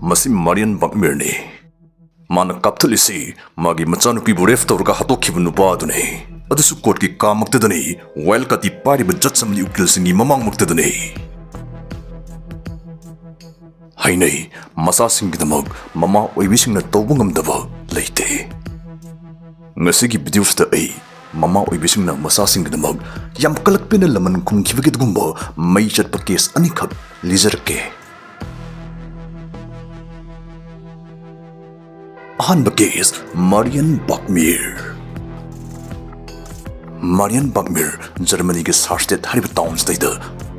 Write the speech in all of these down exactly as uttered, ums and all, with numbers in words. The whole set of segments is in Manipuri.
ꯃꯁꯤ ꯃꯥꯔꯤꯌꯟ ꯕꯛꯃꯤꯔꯅꯤ꯫ ꯃꯥꯅ ꯀꯥꯞꯊꯠꯂꯤꯁꯤ ꯃꯥꯒꯤ ꯃꯆꯥꯅꯨꯄꯤꯕꯨ ꯔꯦꯞ ꯇꯧꯔꯒ ꯍꯥꯠꯇꯣꯛꯈꯤꯕ ꯅꯨꯄꯥ ꯑꯗꯨꯅꯤ꯫ ꯑꯗꯨꯁꯨ ꯀꯣꯔꯠꯀꯤ ꯀꯥꯃꯛꯇꯗꯅꯤ꯫ ꯋꯥꯏꯜ ꯀꯥꯔꯠꯇꯤ ꯄꯥꯏꯔꯤꯕ ꯖꯠꯁ ꯑꯃꯗꯤ ꯎꯀꯤꯜꯁꯤꯡꯒꯤ ꯃꯃꯥꯡꯃꯛꯇꯗꯅꯤ꯫ ꯍꯥꯏꯅꯩ, ꯃꯆꯥꯁꯤꯡꯒꯤꯗꯃꯛ ꯃꯃꯥ ꯑꯣꯏꯕꯤꯁꯤꯡꯅ ꯇꯧꯕ ꯉꯝꯗꯕ ꯂꯩꯇꯦ꯫ ꯉꯁꯤꯒꯤ ꯚꯤꯗꯤꯑꯣꯁꯤꯗ ꯑꯩ ꯃꯃꯥ ꯑꯣꯏꯕꯤꯁꯤꯡꯅ ꯃꯆꯥꯁꯤꯡꯒꯤꯗꯃꯛ ꯌꯥꯝ ꯀꯂꯛꯄꯦꯅ ꯂꯃꯟ ꯈꯨꯝꯈꯤꯕꯒꯤ ꯑꯗꯨꯒꯨꯝꯕ ꯃꯩ ꯆꯠꯄ ꯀꯦꯁ ꯑꯅꯤꯈꯛ ꯂꯤꯖꯔꯛꯀꯦ꯫ ꯑꯍꯥꯟꯕ ꯀꯦꯁ, ꯃꯥꯔꯤꯌꯟ ꯕꯥꯛꯃꯤꯔ꯫ ꯃꯥꯔꯤꯌꯟ ꯕꯥꯛꯃꯤꯔ ꯖꯔꯃꯅꯤꯒꯤ ꯁꯥꯔꯁꯇꯦꯠ ꯍꯥꯏꯔꯤꯕ ꯇꯥꯎꯟꯁꯤꯗꯩꯗ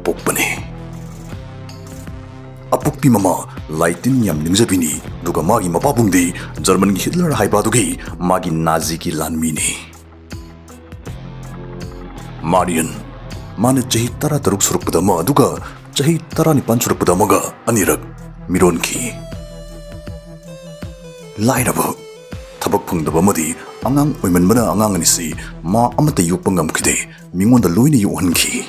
ꯄꯣꯛꯄꯅꯤ꯫ ꯑꯄꯣꯛꯄꯤ ꯃꯃꯥ ꯂꯥꯏꯇꯤꯟ ꯌꯥꯝ ꯅꯤꯡꯖꯕꯤꯅꯤ, ꯑꯗꯨꯒ ꯃꯥꯒꯤ ꯃꯄꯥꯕꯨꯡꯗꯤ ꯖꯔꯃꯟꯒꯤ ꯍꯤꯠꯂꯔ ꯍꯥꯏꯕ ꯑꯗꯨꯒꯤ ꯃꯥꯒꯤ ꯅꯥꯖꯤꯒꯤ ꯂꯥꯟꯃꯤꯅꯤ꯫ ꯃꯥꯔꯤꯌꯟ, ꯃꯥꯅ ꯆꯍꯤ ꯇꯔꯥꯇꯔꯨꯛ ꯁꯨꯔꯛꯄꯗ ꯑꯃ, ꯑꯗꯨꯒ ꯆꯍꯤ ꯇꯔꯥꯅꯤꯄꯥꯟ ꯁꯨꯔꯛꯄꯗ ꯑꯃꯒ ꯑꯅꯤꯔꯛ ꯃꯤꯔꯣꯟꯈꯤ꯫ ꯂꯥꯏꯔꯕ, ꯊꯕꯛ ꯐꯪꯗꯕ ꯑꯃꯗꯤ ꯑꯉꯥꯡ ꯑꯣꯏꯃꯟꯕꯅ ꯑꯉꯥꯡ ꯑꯅꯤꯁꯤ ꯃꯥ ꯑꯃꯠꯇ ꯌꯣꯛꯄ ꯉꯝꯈꯤꯗꯦ, ꯃꯤꯉꯣꯟꯗ ꯂꯣꯏꯅ ꯌꯣꯛꯍꯟꯈꯤ꯫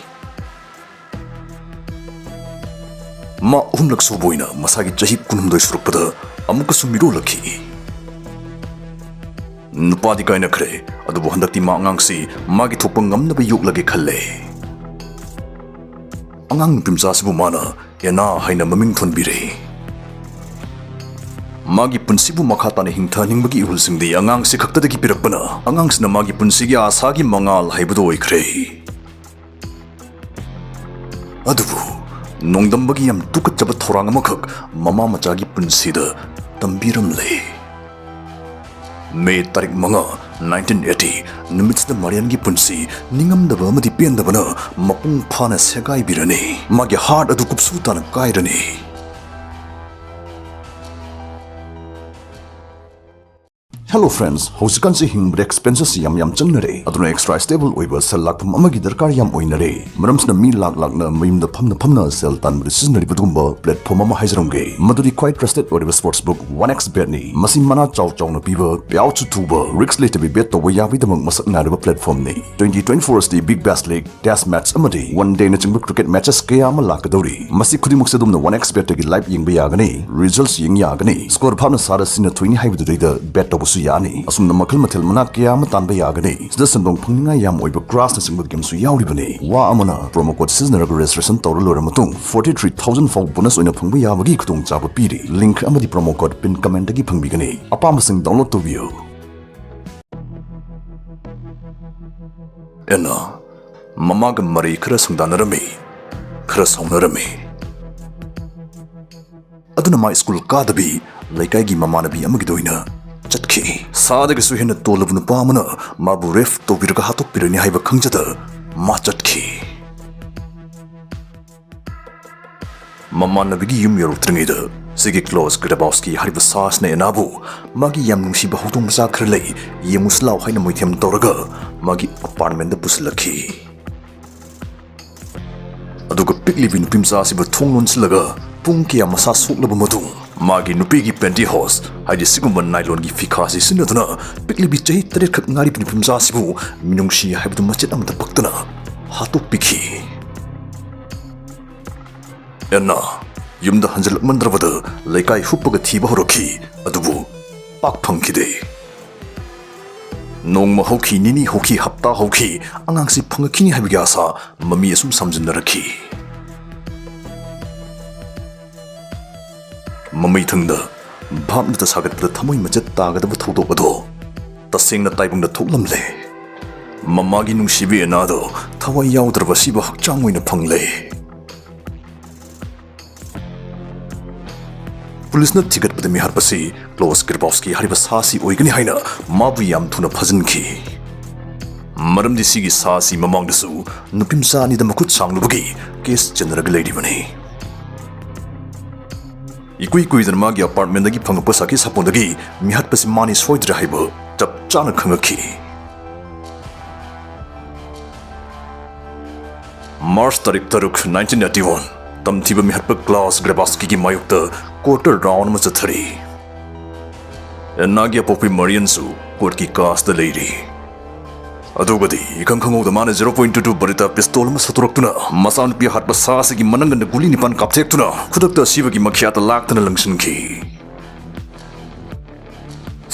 ꯃꯥ ꯑꯍꯨꯝꯂꯛ ꯁꯨꯕ ꯑꯣꯏꯅ ꯃꯁꯥꯒꯤ ꯆꯍꯤ ꯀꯨꯟꯍꯨꯝꯗꯣꯏ ꯁꯨꯔꯛꯄꯗ ꯑꯃꯨꯛꯀꯁꯨ ꯃꯤꯔꯣꯜꯂꯛꯈꯤ꯫ ꯅꯨꯄꯥꯗꯤ ꯀꯥꯏꯅꯈ꯭ꯔꯦ, ꯑꯗꯨꯕꯨ ꯍꯟꯗꯛꯇꯤ ꯃꯥ ꯑꯉꯥꯡꯁꯤ ꯃꯥꯒꯤ ꯊꯣꯛꯄ ꯉꯝꯅꯕ ꯌꯣꯛꯂꯒꯦ ꯈꯜꯂꯦ꯫ ꯑꯉꯥꯡ ꯅꯨꯄꯤꯃꯆꯥꯁꯤꯕꯨ ꯃꯥꯅ ꯑꯦꯅꯥ ꯍꯥꯏꯅ ꯃꯃꯤꯡ ꯊꯣꯟꯕꯤꯔꯦ꯫ ꯃꯥꯒꯤ ꯄꯨꯟꯁꯤꯕꯨ ꯃꯈꯥ ꯇꯥꯅ ꯍꯤꯡꯊꯍꯟꯅꯤꯡꯕꯒꯤ ꯏꯍꯨꯜꯁꯤꯡꯗꯤ ꯑꯉꯥꯡꯁꯤ ꯈꯛꯇꯗꯒꯤ ꯄꯤꯔꯛꯄꯅ, ꯑꯉꯥꯡꯁꯤꯅ ꯃꯥꯒꯤ ꯄꯨꯟꯁꯤꯒꯤ ꯑꯥꯁꯥꯒꯤ ꯃꯉꯥꯜ ꯍꯥꯏꯕꯗꯨ ꯑꯣꯏꯈ꯭ꯔꯦ꯫ ꯑꯗꯨꯕꯨ ꯅꯣꯡꯗꯝꯕꯒꯤ ꯌꯥꯝ ꯇꯨꯀꯠꯆꯕ ꯊꯧꯔꯥꯡ ꯑꯃꯈꯛ ꯃꯃꯥ ꯃꯆꯥꯒꯤ ꯄꯨꯟꯁꯤꯗ ꯇꯝꯕꯤꯔꯝꯂꯦ꯫ ꯃꯦ ꯇꯥꯔꯤꯛ ꯃꯉꯥ, nineteen eighty ꯅꯨꯃꯤꯠꯁꯤꯗ ꯃꯥꯔꯤꯌꯟꯒꯤ ꯄꯨꯟꯁꯤ ꯅꯤꯡꯉꯝꯗꯕ ꯑꯃꯗꯤ ꯄꯦꯟꯗꯕꯅ ꯃꯄꯨꯡ ꯐꯥꯅ ꯁꯦꯒꯥꯏꯕꯤꯔꯅꯤ꯫ ꯃꯥꯒꯤ ꯍꯥꯔꯠ ꯑꯗꯨ ꯀꯨꯞꯁꯨ ꯇꯥꯅ ꯀꯥꯏꯔꯅꯤ꯫ Hello friends, ꯍꯧꯖꯤꯛꯀꯥꯟꯁꯤ ꯍꯤꯡꯕꯗ expenses ꯌꯥꯝ ꯌꯥꯝ ꯆꯪꯅꯔꯦ, ꯑꯗꯨꯅ extra stable ꯑꯣꯏꯕ ꯁꯦꯜ ꯂꯥꯛꯐꯝ ꯑꯃꯒꯤ ꯗꯔꯀꯥꯔ ꯌꯥꯝ ꯑꯣꯏꯅꯔꯦ꯫ ꯃꯔꯝꯁꯤꯅ ꯃꯤ ꯂꯥꯛ ꯂꯥꯛꯅ ꯃꯌꯨꯝꯗ ꯐꯝꯅ ꯐꯝꯅ ꯁꯦꯜ ꯇꯥꯟꯕꯗ ꯁꯤꯖꯤꯟꯅꯔꯤꯕ ꯑꯗꯨꯒꯨꯝꯕ platform ꯑꯃ ꯍꯥꯏꯖꯔꯝꯒꯦ꯫ ꯃꯗꯨꯗꯤ ꯈ꯭ꯋꯥꯏ trusted ꯑꯣꯏꯔꯤꯕ sports book OneXBet ꯅꯤ꯫ ꯃꯁꯤ ꯃꯅꯥ ꯆꯥꯎ ꯆꯥꯎꯅ ꯄꯤꯕ, payout ꯁꯨ ꯊꯨꯕ, risk ꯂꯩꯇꯕꯤ bet ꯇꯧꯕ ꯌꯥꯕꯒꯤꯗꯃꯛ ꯃꯁꯛ ꯅꯥꯏꯔꯕ platform ꯅꯤ꯫ Twenty twenty-four ꯁꯤꯗꯤ big bash league, test match ꯑꯃꯗꯤ one day ꯅꯆꯤꯡꯕ cricket matches ꯀꯌꯥ ꯑꯃ ꯂꯥꯛꯀꯗꯧꯔꯤ꯫ ꯃꯁꯤ ꯈꯨꯗꯤꯡꯃꯛꯁꯦ ꯑꯗꯣꯝꯅ OneXBet ꯇꯒꯤ live ꯌꯦꯡꯕ ꯌꯥꯒꯅꯤ, results ꯌꯦꯡ ꯌꯥꯒꯅꯤ, score ꯚꯥꯞꯅ ꯁꯥꯔ ꯁꯤꯅ ꯊꯣꯏꯅꯤ ꯍꯥꯏꯕꯗꯨꯗꯩꯗ bet ꯇꯧꯕꯁꯨ ꯌꯥꯅꯤ꯫ ꯑꯁꯨꯝꯅ ꯃꯈꯜ ꯃꯊꯦꯜ ꯃꯅꯥ ꯀꯌꯥ ꯑꯃ ꯇꯥꯟꯕ ꯌꯥꯒꯅꯤ꯫ ꯁꯤꯗ ꯁꯦꯟꯗꯣꯡ ꯐꯪꯅꯤꯡꯉꯥꯏ ꯌꯥꯝ ꯑꯣꯏꯕ crash ꯅꯆꯤꯡꯕ game ꯁꯨ ꯌꯥꯎꯔꯤꯕꯅꯤ꯫ ꯋꯥ ꯑꯃꯅ, promo code ꯁꯤꯖꯤꯟꯅꯔꯒ registration ꯇꯧꯔ ꯂꯣꯏꯔ ꯃꯇꯨꯡ forty three thousand ꯐꯥꯎ bonus ꯑꯣꯏꯅ ꯐꯪꯕ ꯌꯥꯕꯒꯤ ꯈꯨꯗꯣꯡꯆꯥꯕ ꯄꯤꯔꯤ꯫ Link ꯑꯃꯗꯤ promo code pin comment ꯇꯒꯤ ꯐꯪꯕꯤꯒꯅꯤ꯫ ꯑꯄꯥꯝꯕꯁꯤꯡ download ꯇꯧꯕꯤꯌꯨ꯫ ꯑꯦꯟꯅꯥ, ꯃꯃꯥꯒ ꯃꯔꯩ ꯈꯔ ꯁꯨꯡꯗꯥꯅꯔꯝꯃꯤ, ꯈꯔ ꯁꯥꯎꯅꯔꯝꯃꯤ꯫ ꯑꯗꯨꯅ ꯃꯥ ꯁ꯭ꯀꯨꯜ ꯀꯥꯗꯕꯤ ꯂꯩꯀꯥꯏꯒꯤ ꯃꯃꯥꯟꯅꯕꯤ ꯑꯃꯒꯤꯗ ꯑꯣꯏꯅ ꯆꯠꯈꯤ꯫ ꯁꯥꯗꯒꯤꯁꯨ ꯍꯦꯟꯅ ꯇꯣꯜꯂꯕ ꯅꯨꯄꯥ ꯑꯃꯅ ꯃꯥꯕꯨ rape ꯇꯧꯕꯤꯔꯒ ꯍꯥꯠꯇꯣꯛꯄꯤꯔꯅꯤ ꯍꯥꯏꯕ ꯈꯪꯖꯗ ꯃꯥ ꯆꯠꯈꯤ꯫ ꯃꯃꯥꯟꯅꯕꯤꯒꯤ ꯌꯨꯝ ꯌꯧꯔꯛꯇ꯭ꯔꯤꯉꯩꯗ ꯁꯤꯒꯤ ꯀ꯭ꯂꯣꯁ ꯒ꯭ꯔꯦꯕꯥꯎꯁꯀꯤ ꯍꯥꯏꯔꯤꯕ ꯁꯥꯁꯤꯅ ꯑꯦꯅꯥꯕꯨ ꯃꯥꯒꯤ ꯌꯥꯝ ꯅꯨꯡꯁꯤꯕ ꯍꯧꯗꯣꯡ ꯃꯆꯥ ꯈꯔ ꯂꯩ, ꯌꯦꯡꯉꯨꯁꯤ ꯂꯥꯎ ꯍꯥꯏꯅ ꯃꯣꯏꯊꯦꯝ ꯇꯧꯔꯒ ꯃꯥꯒꯤ apartment ꯗ ꯄꯨꯁꯤꯜꯂꯛꯈꯤ꯫ ꯑꯗꯨꯒ ꯄꯤꯛꯂꯤꯕꯤ ꯅꯨꯄꯤ ꯃꯆꯥ ꯑꯁꯤꯕꯨ ꯊꯣꯡ ꯂꯣꯟꯁꯤꯜꯂꯒ ꯄꯨꯡ ꯀꯌꯥ ꯃꯁꯥ ꯁꯣꯛꯂꯕ ꯃꯇꯨꯡ ꯃꯥꯒꯤ ꯅꯨꯄꯤꯒꯤ pantyhose, ꯍꯥꯏꯗꯤ ꯁꯤꯒꯨꯝꯕ nylon ꯒꯤ ꯐꯤꯈꯥꯁꯤ ꯁꯤꯖꯤꯟꯅꯗꯨꯅ ꯄꯤꯛꯂꯤꯕꯤ ꯆꯍꯤ ꯇꯔꯦꯠ ꯈꯛ ꯉꯥꯏꯔꯤꯕ ꯅꯨꯄꯤ ꯃꯆꯥ ꯑꯁꯤꯕꯨ ꯃꯤꯅꯨꯡꯁꯤ ꯍꯥꯏꯕꯗꯨ ꯃꯆꯦꯠ ꯑꯃꯠꯇ ꯄꯛꯇꯅ ꯍꯥꯠꯇꯣꯛꯄꯤꯈꯤ꯫ ꯑꯦꯟꯅꯥ ꯌꯨꯝꯗ ꯍꯟꯖꯤꯜꯂꯛꯃꯟꯗ꯭ꯔꯕꯗ ꯂꯩꯀꯥꯏ ꯍꯨꯞꯄꯒ ꯊꯤꯕ ꯍꯧꯔꯛꯈꯤ, ꯑꯗꯨꯕꯨ ꯄꯥꯛ ꯐꯪꯈꯤꯗꯦ꯫ ꯅꯣꯡꯃ ꯍꯧꯈꯤ, ꯅꯤꯅꯤ ꯍꯧꯈꯤ, ꯍꯞꯇꯥ ꯍꯧꯈꯤ, ꯑꯉꯥꯡꯁꯤ ꯐꯪꯉꯛꯈꯤꯅꯤ ꯍꯥꯏꯕꯒꯤ ꯑꯥꯁꯥ ꯃꯃꯤ ꯑꯁꯨꯝ ꯁꯥꯝꯖꯤꯟꯅꯔꯛꯈꯤ꯫ ꯃꯃꯩꯊꯪꯗ ꯚꯥꯞꯅꯇ ꯁꯥꯒꯠꯄꯗ ꯊꯃꯣꯏ ꯃꯆꯦꯠ ꯇꯥꯒꯗꯕ ꯊꯧꯗꯣꯛ ꯑꯗꯣ ꯇꯁꯦꯡꯅ ꯇꯥꯏꯕꯪꯗ ꯊꯣꯛꯂꯝꯂꯦ꯫ ꯃꯃꯥꯒꯤ ꯅꯨꯡꯁꯤꯕꯤ ꯑꯦꯅꯥꯗꯣ ꯊꯋꯥꯏ ꯌꯥꯎꯗ꯭ꯔꯕ ꯑꯁꯤꯕ ꯍꯛꯆꯥꯡ ꯑꯣꯏꯅ ꯐꯪꯂꯦ꯫ ꯄꯨꯂꯤꯁꯅ ꯊꯤꯒꯠꯄꯗ ꯃꯤꯍꯥꯠꯄꯁꯤ ꯀ꯭ꯂꯣꯁ ꯒ꯭ꯔꯦꯕꯥꯎꯁꯀꯤ ꯍꯥꯏꯔꯤꯕ ꯁꯥꯁꯤ ꯑꯣꯏꯒꯅꯤ ꯍꯥꯏꯅ ꯃꯥꯕꯨ ꯌꯥꯝ ꯊꯨꯅ ꯐꯥꯖꯤꯟꯈꯤ꯫ ꯃꯔꯝꯗꯤ ꯁꯤꯒꯤ ꯁꯥꯁꯤ ꯃꯃꯥꯡꯗꯁꯨ ꯅꯨꯄꯤ ꯃꯆꯥ ꯑꯅꯤꯗ ꯃꯈꯨꯠ ꯁꯥꯡꯂꯨꯕꯒꯤ case ꯆꯦꯟꯅꯔꯒ ꯂꯩꯔꯤꯕꯅꯤ꯫ ꯏꯀꯨꯏ ꯀꯨꯏꯗꯅ ꯃꯥꯒꯤ ꯑꯦꯄꯥꯔꯠꯃꯦꯟꯗꯒꯤ ꯐꯪꯂꯛꯄ ꯁꯥꯈꯤ ꯁꯥꯄꯣꯟꯗꯒꯤ ꯃꯤꯍꯥꯠꯄꯁꯤ ꯃꯥꯅꯤ ꯁꯣꯏꯗ꯭ꯔꯦ ꯍꯥꯏꯕ ꯆꯞ ꯆꯥꯅ ꯈꯪꯉꯛꯈꯤ꯫ ꯃꯥꯔꯆ ꯇꯥꯔꯤꯛ ꯇꯔꯨꯛ, nineteen eighty one, ꯇꯝꯊꯤꯕ ꯃꯤꯍꯠꯄ ꯀ꯭ꯂꯥꯎꯁ ꯒ꯭ꯔꯦꯕꯥꯁꯀꯤꯒꯤ ꯃꯥꯌꯣꯛꯇ ꯀꯣꯔꯠꯇ ꯔꯥꯎꯟ ꯑꯃ ꯆꯠꯊꯔꯤ꯫ ꯑꯦꯟꯅꯥꯒꯤ ꯑꯄꯣꯛꯄꯤ ꯃꯔꯤꯌꯟꯁꯨ ꯀꯣꯔꯠꯀꯤ ꯀꯥꯁꯇ ꯂꯩꯔꯤ꯫ ꯑꯗꯨꯒꯗꯤ ꯏꯈꯪ ꯈꯪꯍꯧꯗ ꯃꯥꯅ zero point two two Beretta pistol ꯑꯃ ꯁꯠꯇꯣꯔꯛꯇꯨꯅ ꯃꯆꯥꯅꯨꯄꯤ ꯍꯥꯠꯄ ꯁꯥ ꯑꯁꯤꯒꯤ ꯃꯅꯪꯒꯟꯗ ꯒꯨꯂꯤ ꯅꯤꯄꯥꯟ ꯀꯥꯞꯊꯦꯛꯇꯨꯅ ꯈꯨꯗꯛꯇ ꯑꯁꯤꯕꯒꯤ ꯃꯈ꯭ꯌꯥꯠꯇ ꯂꯥꯛꯇꯅ ꯂꯪꯁꯤꯟꯈꯤ꯫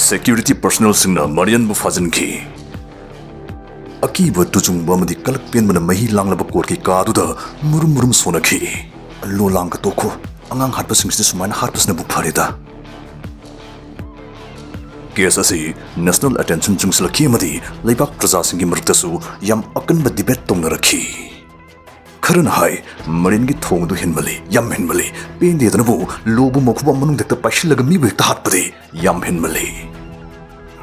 ꯁꯦꯀ꯭ꯌꯨꯔꯤꯇꯤ ꯄꯔꯁꯣꯅꯦꯜꯁꯤꯡꯅ ꯃꯔꯤꯌꯟꯕꯨ ꯐꯥꯖꯤꯟꯈꯤ꯫ ꯑꯀꯤꯕ, ꯇꯨꯖꯨꯡꯕ ꯑꯃꯗꯤ ꯀꯂꯛ ꯄꯦꯟꯕꯅ ꯃꯍꯤ ꯂꯥꯡꯂꯕ ꯀꯣꯔꯠꯀꯤ ꯀꯥꯗꯨꯗ ꯃꯨꯔꯨꯝ ꯃꯨꯔꯨꯝ ꯁꯣꯟꯅꯈꯤ꯫ "ꯂꯣ ꯂꯥꯡꯒ ꯇꯣꯛꯈꯣ, ꯑꯉꯥꯡ ꯍꯥꯠꯄꯁꯤꯡꯁꯤꯗ ꯁꯨꯃꯥꯏꯅ ꯍꯥꯠꯄꯁꯤꯅꯕꯨ ꯐꯔꯦꯗ"꯫ ꯀꯦꯁ ꯑꯁꯤ ꯅꯦꯁꯅꯦꯜ ꯑꯦꯇꯦꯟꯁꯟ ꯆꯪꯁꯤꯜꯂꯛꯈꯤ ꯑꯃꯗꯤ ꯂꯩꯕꯥꯛ ꯄ꯭ꯔꯖꯥꯁꯤꯡꯒꯤ ꯃꯔꯛꯇꯁꯨ ꯌꯥꯝ ꯑꯀꯟꯕ ꯗꯤꯕꯦꯠ ꯇꯧꯅꯔꯛꯈꯤ꯫ ꯈꯔꯅ ꯍꯥꯏ, "ꯃꯔꯤꯟꯒꯤ ꯊꯣꯡ ꯑꯗꯨ ꯍꯦꯟꯃꯜꯂꯤ, ꯌꯥꯝ ꯍꯦꯟꯃꯜꯂꯤ, ꯄꯦꯟꯗꯦꯗꯅꯕꯨ ꯂꯣꯕꯨ ꯃꯈꯨꯕꯥꯛ ꯃꯅꯨꯡꯗ ꯍꯦꯛꯇ ꯄꯥꯏꯁꯤꯜꯂꯒ ꯃꯤꯕꯨ ꯍꯦꯛꯇ ꯍꯥꯠꯄꯗꯤ ꯌꯥꯝ ꯍꯦꯟꯃꯜꯂꯤ"꯫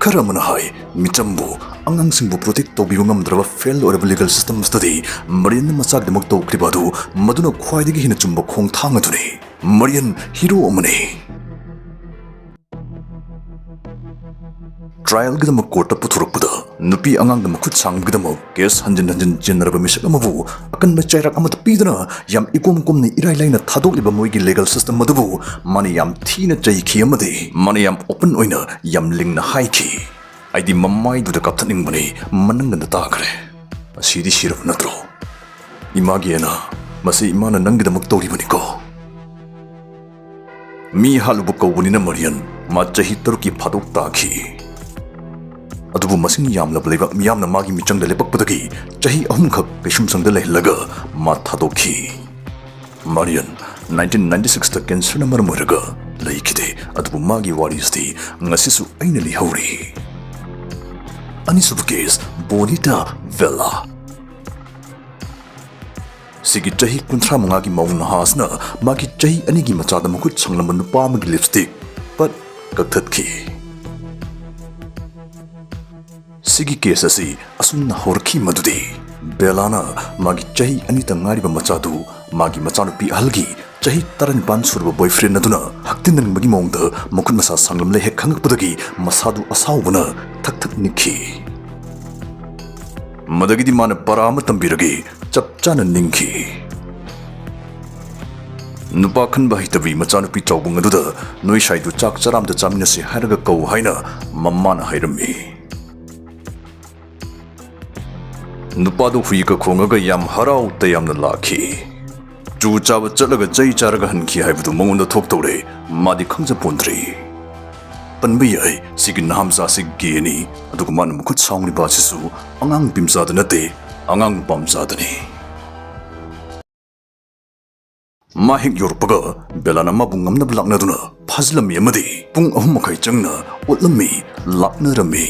ꯈꯔ ꯑꯃꯅ ꯍꯥꯏ, "ꯃꯤꯆꯝꯕꯨ, ꯑꯉꯥꯡꯁꯤꯡꯕꯨ ꯄ꯭ꯔꯣꯇꯦꯛ ꯇꯧꯕꯤꯕ ꯉꯝꯗ꯭ꯔꯕ ꯐꯦꯜ ꯑꯣꯏꯔꯕ ꯂꯤꯒꯜ ꯁꯤꯁꯇꯝ ꯑꯁꯤꯗꯗꯤ ꯃꯔꯤꯟꯅ ꯃꯆꯥꯒꯤꯗꯃꯛ ꯇꯧꯈ꯭ꯔꯤꯕ ꯑꯗꯨ ꯃꯗꯨꯅ ꯈ꯭ꯋꯥꯏꯗꯒꯤ ꯍꯦꯟꯅ ꯆꯨꯝꯕ ꯈꯣꯡꯊꯥꯡ ꯑꯗꯨꯅꯤ꯫ ꯃꯔꯤꯟ ꯍꯤꯔꯣ ꯑꯃꯅꯤ"꯫ ꯇ꯭ꯔꯥꯏꯜꯒꯤꯗꯃꯛ ꯀꯣꯔꯠꯇ ꯄꯨꯊꯣꯔꯛꯄꯗ ꯅꯨꯄꯤ ꯑꯉꯥꯡꯗ ꯃꯈꯨꯠ ꯁꯥꯡꯕꯒꯤꯗꯃꯛ ꯀꯦꯁ ꯍꯟꯖꯤꯟ ꯍꯟꯖꯤꯟ ꯆꯦꯟꯅꯔꯕ ꯃꯤꯁꯛ ꯑꯃꯕꯨ ꯑꯀꯟꯕ ꯆꯩꯔꯥꯛ ꯑꯃꯠꯇ ꯄꯤꯗꯅ ꯌꯥꯝ ꯏꯀꯣꯝ ꯀꯣꯝꯅ ꯏꯔꯥꯏ ꯂꯥꯏꯅ ꯊꯥꯗꯣꯛꯂꯤꯕ ꯃꯣꯏꯒꯤ ꯂꯤꯒꯜ ꯁꯤꯁꯇꯝ ꯑꯗꯨꯕꯨ ꯃꯥꯅ ꯌꯥꯝ ꯊꯤꯅ ꯆꯩꯈꯤ ꯑꯃꯗꯤ ꯃꯥꯅ ꯌꯥꯝ ꯑꯣꯄꯟ ꯑꯣꯏꯅ ꯌꯥꯝ ꯂꯤꯡꯅ ꯍꯥꯏꯈꯤ, "ꯑꯩꯗꯤ ꯃꯃꯥꯏꯗꯨꯗ ꯀꯥꯞꯊꯠꯅꯤꯡꯕꯅꯤ, ꯃꯅꯪꯒꯟꯗ ꯇꯥꯈ꯭ꯔꯦ꯫ ꯑꯁꯤꯗꯤ ꯁꯤꯔꯕ ꯅꯠꯇ꯭ꯔꯣ? ꯏꯃꯥꯒꯤ ꯑꯦꯅꯥ, ꯃꯁꯤ ꯏꯃꯥꯅ ꯅꯪꯒꯤꯗꯃꯛ ꯇꯧꯔꯤꯕꯅꯤꯀꯣ"꯫ ꯃꯤ ꯍꯥꯠꯂꯨꯕ ꯀꯧꯕꯅꯤꯅ ꯃꯔꯤꯌꯟ ꯃꯥ ꯆꯍꯤ ꯇꯔꯨꯛꯀꯤ ꯐꯥꯗꯣꯛ ꯇꯥꯈꯤ꯫ ꯑꯗꯨꯕꯨ ꯃꯁꯤꯡ ꯌꯥꯝꯂꯕ ꯂꯩꯕꯥꯛ ꯃꯤꯌꯥꯝꯅ ꯃꯥꯒꯤ ꯃꯤꯆꯪꯗ ꯂꯦꯞꯄꯛꯄꯗꯒꯤ ꯆꯍꯤ ꯑꯍꯨꯝꯈꯛ ꯀꯩꯁꯨꯝꯁꯪꯗ ꯂꯩꯍꯜꯂꯒ ꯃꯥ ꯊꯥꯗꯣꯛꯈꯤ꯫ ꯃꯔꯤꯌꯟ nineteen ninety sixꯇ ꯀꯦꯟꯁꯔꯅ ꯃꯔꯝ ꯑꯣꯏꯔꯒ ꯂꯩꯈꯤꯗꯦ, ꯑꯗꯨꯕꯨ ꯃꯥꯒꯤ ꯋꯥꯔꯤꯁꯤꯗꯤ ꯉꯁꯤꯁꯨ ꯑꯩꯅ ꯂꯤꯍꯧꯔꯤ꯫ ꯑꯅꯤꯁꯨꯕ ꯀꯦꯁ, ꯕꯣꯅꯤꯇꯥ ꯕꯦꯂꯥ꯫ ꯁꯤꯒꯤ ꯆꯍꯤ ꯀꯨꯟꯊ꯭ꯔꯥ ꯃꯉꯥꯒꯤ ꯃꯧ ꯅꯍꯥ ꯑꯁꯤꯅ ꯃꯥꯒꯤ ꯆꯍꯤ ꯑꯅꯤꯒꯤ ꯃꯆꯥꯗ ꯃꯈꯨꯠ ꯁꯪꯂꯝꯕ ꯅꯨꯄꯥ ꯑꯃꯒꯤ ꯂꯤꯞꯁꯇꯤꯛ ꯄꯠ ꯀꯛꯊꯠꯈꯤ꯫ ꯁꯤꯒꯤ ꯀꯦꯁ ꯑꯁꯤ ꯑꯁꯨꯝꯅ ꯍꯧꯔꯛꯈꯤ ꯃꯗꯨꯗꯤ ꯕꯦꯂꯥꯅ ꯃꯥꯒꯤ ꯆꯍꯤ ꯑꯅꯤꯇ ꯉꯥꯏꯔꯤꯕ ꯃꯆꯥꯗꯨ ꯃꯥꯒꯤ ꯃꯆꯥꯅꯨꯄꯤ ꯑꯍꯜꯒꯤ ꯆꯍꯤ ꯇꯔꯥꯅꯤꯄꯥꯟ ꯁꯨꯔꯕ boyfriend ꯑꯗꯨꯅ ꯍꯛꯇꯤꯟꯅꯅꯤꯡꯕꯒꯤ ꯃꯑꯣꯡꯗ ꯃꯈꯨꯠ ꯃꯁꯥ ꯁꯥꯡꯂꯝꯂꯦ ꯍꯦꯛ ꯈꯪꯉꯛꯄꯗꯒꯤ ꯃꯁꯥꯗꯨ ꯑꯁꯥꯎꯕꯅ ꯊꯛ ꯊꯛ ꯅꯤꯛꯈꯤ꯫ ꯃꯗꯒꯤꯗꯤ ꯃꯥꯅ ꯄꯔꯥ ꯑꯃ ꯇꯝꯕꯤꯔꯒꯦ ꯆꯞ ꯆꯥꯅ ꯅꯤꯡꯈꯤ꯫ ꯅꯨꯄꯥ ꯈꯟꯕ ꯍꯩꯇꯕꯤ ꯃꯆꯥꯅꯨꯄꯤ ꯆꯥꯎꯕꯪ ꯑꯗꯨꯗ ꯅꯣꯏ ꯁꯥꯏꯗꯨ ꯆꯥꯛ ꯆꯔꯥ ꯑꯃꯗ ꯆꯥꯃꯤꯟꯅꯁꯤ ꯍꯥꯏꯔꯒ ꯀꯧ ꯍꯥꯏꯅ ꯃꯃꯥꯅ ꯍꯥꯏꯔꯝꯃꯤ꯫ ꯅꯨꯄꯥꯗꯨ ꯍꯨꯏꯒ ꯈꯣꯡꯉꯒ ꯌꯥꯝ ꯍꯔꯥꯎ ꯇꯌꯥꯝꯅ ꯂꯥꯛꯈꯤ꯫ ꯆꯨ ꯆꯥꯕ ꯆꯠꯂꯒ ꯆꯩ ꯆꯥꯔꯒ ꯍꯟꯈꯤ ꯍꯥꯏꯕꯗꯨ ꯃꯉꯣꯟꯗ ꯊꯣꯛꯇꯧꯔꯦ꯫ ꯃꯥꯗꯤ ꯈꯪꯖꯄꯣꯟꯗ꯭ꯔꯤ꯫ ꯄꯟꯕ ꯌꯥꯏ, ꯁꯤꯒꯤ ꯅꯍꯥꯝꯆꯥꯁꯤ gayꯅꯤ꯫ ꯑꯗꯨꯒ ꯃꯥꯅ ꯃꯈꯨꯠ ꯁꯥꯡꯂꯤꯕ ꯑꯁꯤꯁꯨ ꯑꯉꯥꯡ ꯅꯨꯄꯤ ꯃꯆꯥꯗ ꯅꯠꯇꯦ, ꯑꯉꯥꯡ ꯅꯨꯄꯥ ꯃꯆꯥꯗꯅꯤ꯫ ꯃꯥ ꯍꯦꯛ ꯌꯧꯔꯛꯄꯒ ꯕꯦꯂꯥꯅ ꯃꯥꯕꯨ ꯉꯝꯅꯕ ꯂꯥꯛꯅꯗꯨꯅ ꯐꯥꯖꯤꯜꯂꯝꯃꯤ ꯑꯃꯗꯤ ꯄꯨꯡ ꯑꯍꯨꯝ ꯃꯈꯥꯏ ꯆꯪꯅ ꯑꯣꯠꯂꯝꯃꯤ, ꯂꯥꯛꯅꯔꯝꯃꯤ꯫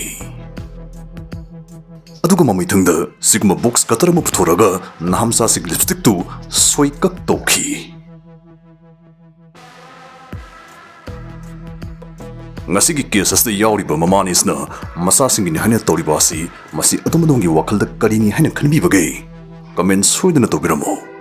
ꯑꯗꯨꯒ ꯃꯃꯩꯊꯪꯗ ꯁꯤꯒꯨꯝꯕ box cutter ꯑꯃ ꯄꯨꯊꯣꯔꯛꯑꯒ ꯅꯍꯥꯝꯆꯥꯁꯤꯒꯤ lipstickꯇꯨ ꯁꯣꯏ ꯀꯛ ꯇꯧꯈꯤ꯫ ꯉꯁꯤꯒꯤ case ꯑꯁꯤꯗ ꯌꯥꯎꯔꯤꯕ ꯃꯃꯥ ꯑꯅꯤꯁꯤꯅ ꯃꯆꯥꯁꯤꯡꯒꯤꯅꯤ ꯍꯥꯏꯅ ꯇꯧꯔꯤꯕ ꯑꯁꯤ, ꯃꯁꯤ ꯑꯗꯣꯝ ꯑꯗꯣꯝꯒꯤ ꯋꯥꯈꯜꯗ ꯀꯔꯤꯅꯤ ꯍꯥꯏꯅ ꯈꯟꯕꯤꯕꯒꯦ? Comment ꯁꯣꯏꯗꯅ ꯇꯧꯕꯤꯔꯝꯃꯨ꯫